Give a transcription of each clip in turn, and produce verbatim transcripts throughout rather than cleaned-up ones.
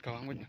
Tawang wajah.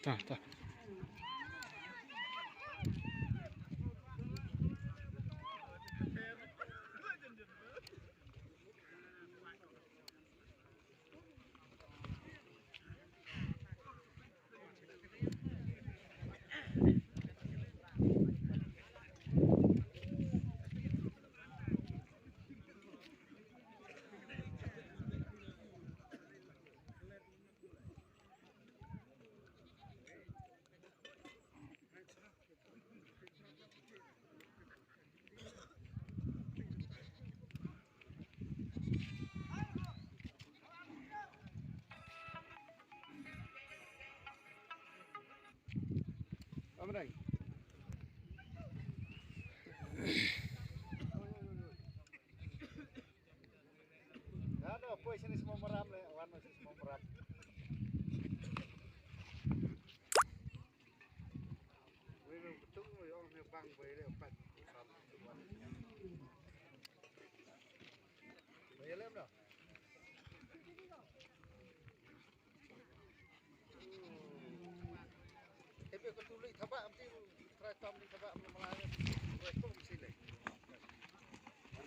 Ta, ta. Ano, poi sini semua meram le, wan sini semua meram. Wei, betul, yo, ni bang, wei, le, empat. Wei, le, no. Ebe ko tu lei thaba am ti trai tam lei thaba am malai. Ko ko si lei.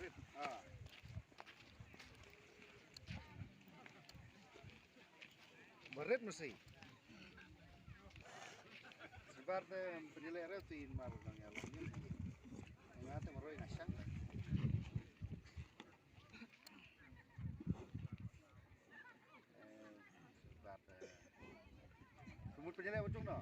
Rit. Ah. Bar Rit masi. Sebar te penyelek re tu in mar nang ya lo. Nga te maroi ngasang. Eh, sebar te. Semut penyelek ujung no.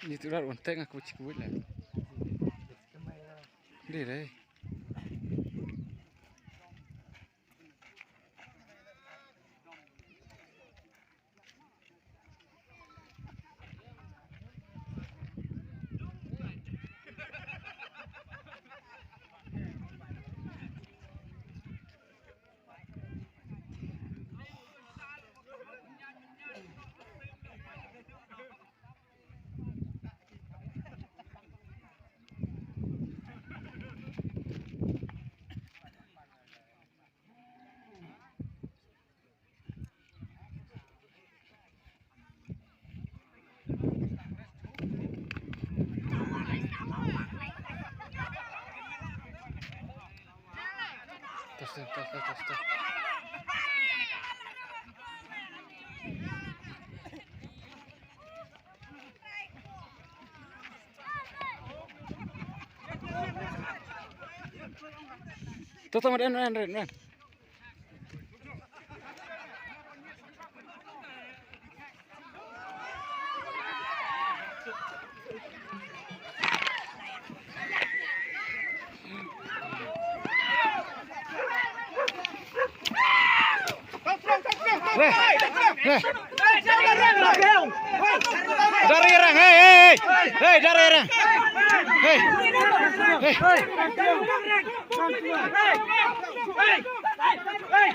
Ni tu rat wan teng aku cik wila. Deh deh. Tos, tos, tos, tos, tos. Tos, tos, ren, ren, ren, ren. Re. Re. Dari rang, hei, hei, hei. Hei, dari rang. Hei. Hei. Hei.